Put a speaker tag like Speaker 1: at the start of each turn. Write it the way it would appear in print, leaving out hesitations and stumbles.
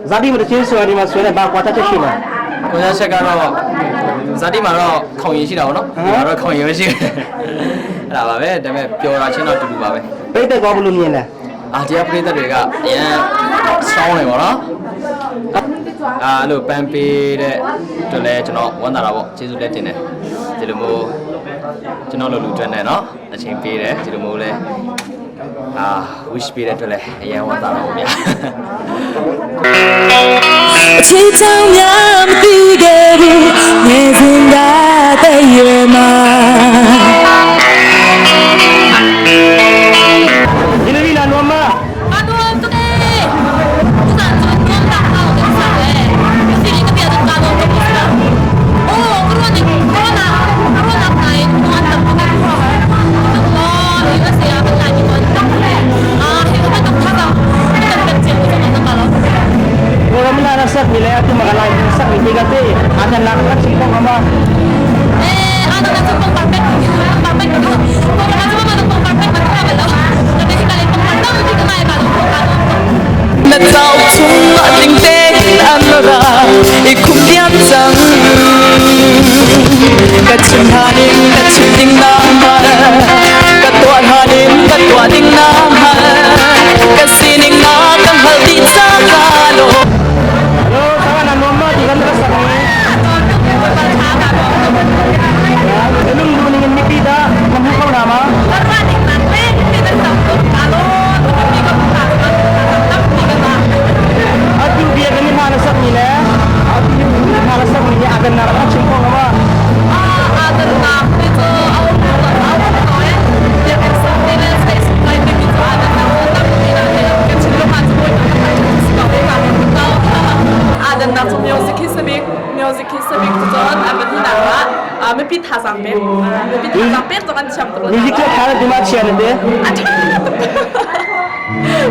Speaker 1: ဇာတိမတချင်းဆိုရဒီမှာဆွဲတဲ့ဘာကွာတချက်ရှိလဲ
Speaker 2: ကိုစားချက်ကတော့ဇာတိမှာတော့ခုံရင်ရှိတာပေါ့နော်ဒီမှာတော့ခုံရင်မရှိဘူးအဲ့ဒါပါပဲဒါပေမဲ့ပျော်တာချင်းတော့တူတူပါပဲ
Speaker 1: ပိတ်သက်ကောဘလို့မြင်လဲ
Speaker 2: အာတရားပရိသတ်တွေကအရန် strong နေပေါ့နော်အာအဲ့လိုပန်းပေးတဲ့အတွက်လည်းကျွန်တော်ဝမ်းသာတာပေါ့ကျေးဇူးလည်းတင်တယ်ဒီလိုမျိုးကျွန်တော်လိုလူအတွက်နဲ့နော်အချိန်ပေးတယ်ဒီလိုမျိုးလည်းအာ wish ပေးတဲ့အတွက်လည်းအရန်ဝမ်းသာတော့ဗျာ
Speaker 3: အချစ်ချောင်းများမသိခဲ့ဘူးနေစဉ်ကတည်းရမှာ
Speaker 1: ဒီလိုလာနော်မ
Speaker 4: 阿多对，不然就光打到跟上哎，是一个别的大多都不是。哦，我说你我拿我拿来我拿不敢说，我你那谁啊，本来你们啊，那个他个那个跟节目怎么那么了？
Speaker 1: ဘောရမလာဆက်မီလဲအတူမကလိုက်ဆက်မီဒီကတဲ့အာနလာကချင်းကောမ
Speaker 4: Eh, ano na pang perfect, pang perfect ko. Kung ano ba man pang perfect, magtravel ako. Basically, pang perfect, hindi ko kaya ba
Speaker 3: Na chau chung a ting te an ra i khum diam chang ka chim hanin ka chim ding na ma ka tua hanin ka tua ding na ma ka sining na ka hal di cha ka lo
Speaker 1: ဟယ်လိုဆာနာနော်မဒီကန်ဆက်မီ Belum dulu ni pida, kamu kau nama? Atu biar kami mana sak ni le? Atu biar mana sak ni akan nak cingkong apa?
Speaker 5: Music hi sabik music hi sabik tu chon aban hi na wa mi pi tha sang pe mi pi tha sang pe to kan cham to
Speaker 1: Music tu khara dimag sian de.
Speaker 5: a tha.